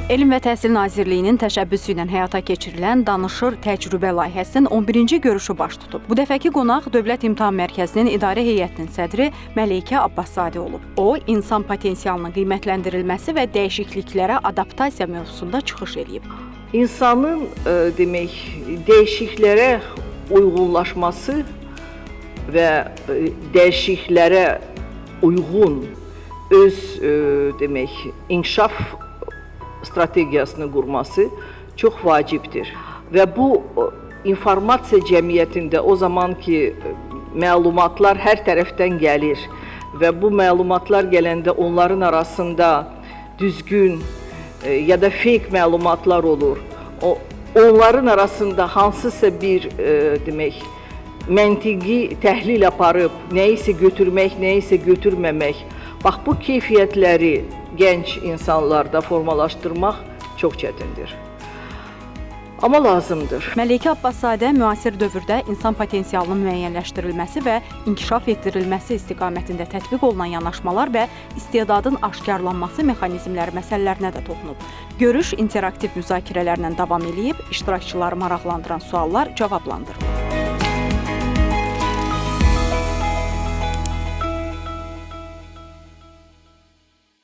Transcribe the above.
Elm və Təhsil Nazirliyinin təşəbbüsü ilə həyata keçirilən Danışır Təcrübə layihəsinin 11-ci görüşü baş tutub. Bu dəfəki qonaq Dövlət İmtahan Mərkəzinin İdarə Heyətinin sədri Məleykə Abbaszadə olub. O, insan potensialının qiymətləndirilməsi və dəyişikliklərə adaptasiya mövzusunda çıxış eləyib. İnsanın demək, dəyişikliklərə uyğunlaşması və dəyişikliklərə uyğun öz demək, inkişaf strategiyasını qurması çox vacibdir. Və bu informasiya cəmiyyətində o zaman ki məlumatlar hər tərəfdən gəlir və bu məlumatlar gələndə onların arasında düzgün ya da fake məlumatlar olur. Onların arasında hansısa bir demək, məntiqi təhlil aparıb nəyisə götürmək, nəyisə götürməmək. Bax, bu keyfiyyətləri gənc insanlarda formalaşdırmaq çox çətindir. Amma lazımdır. Məleykə Abbaszadə müasir dövrdə insan potensialının müəyyənləşdirilməsi və inkişaf etdirilməsi istiqamətində tətbiq olunan yanaşmalar və istedadın aşkarlanması mexanizmləri məsələlərinə də toxunub. Görüş interaktiv müzakirələrlə davam eləyib, iştirakçıları maraqlandıran suallar cavablandırılıb.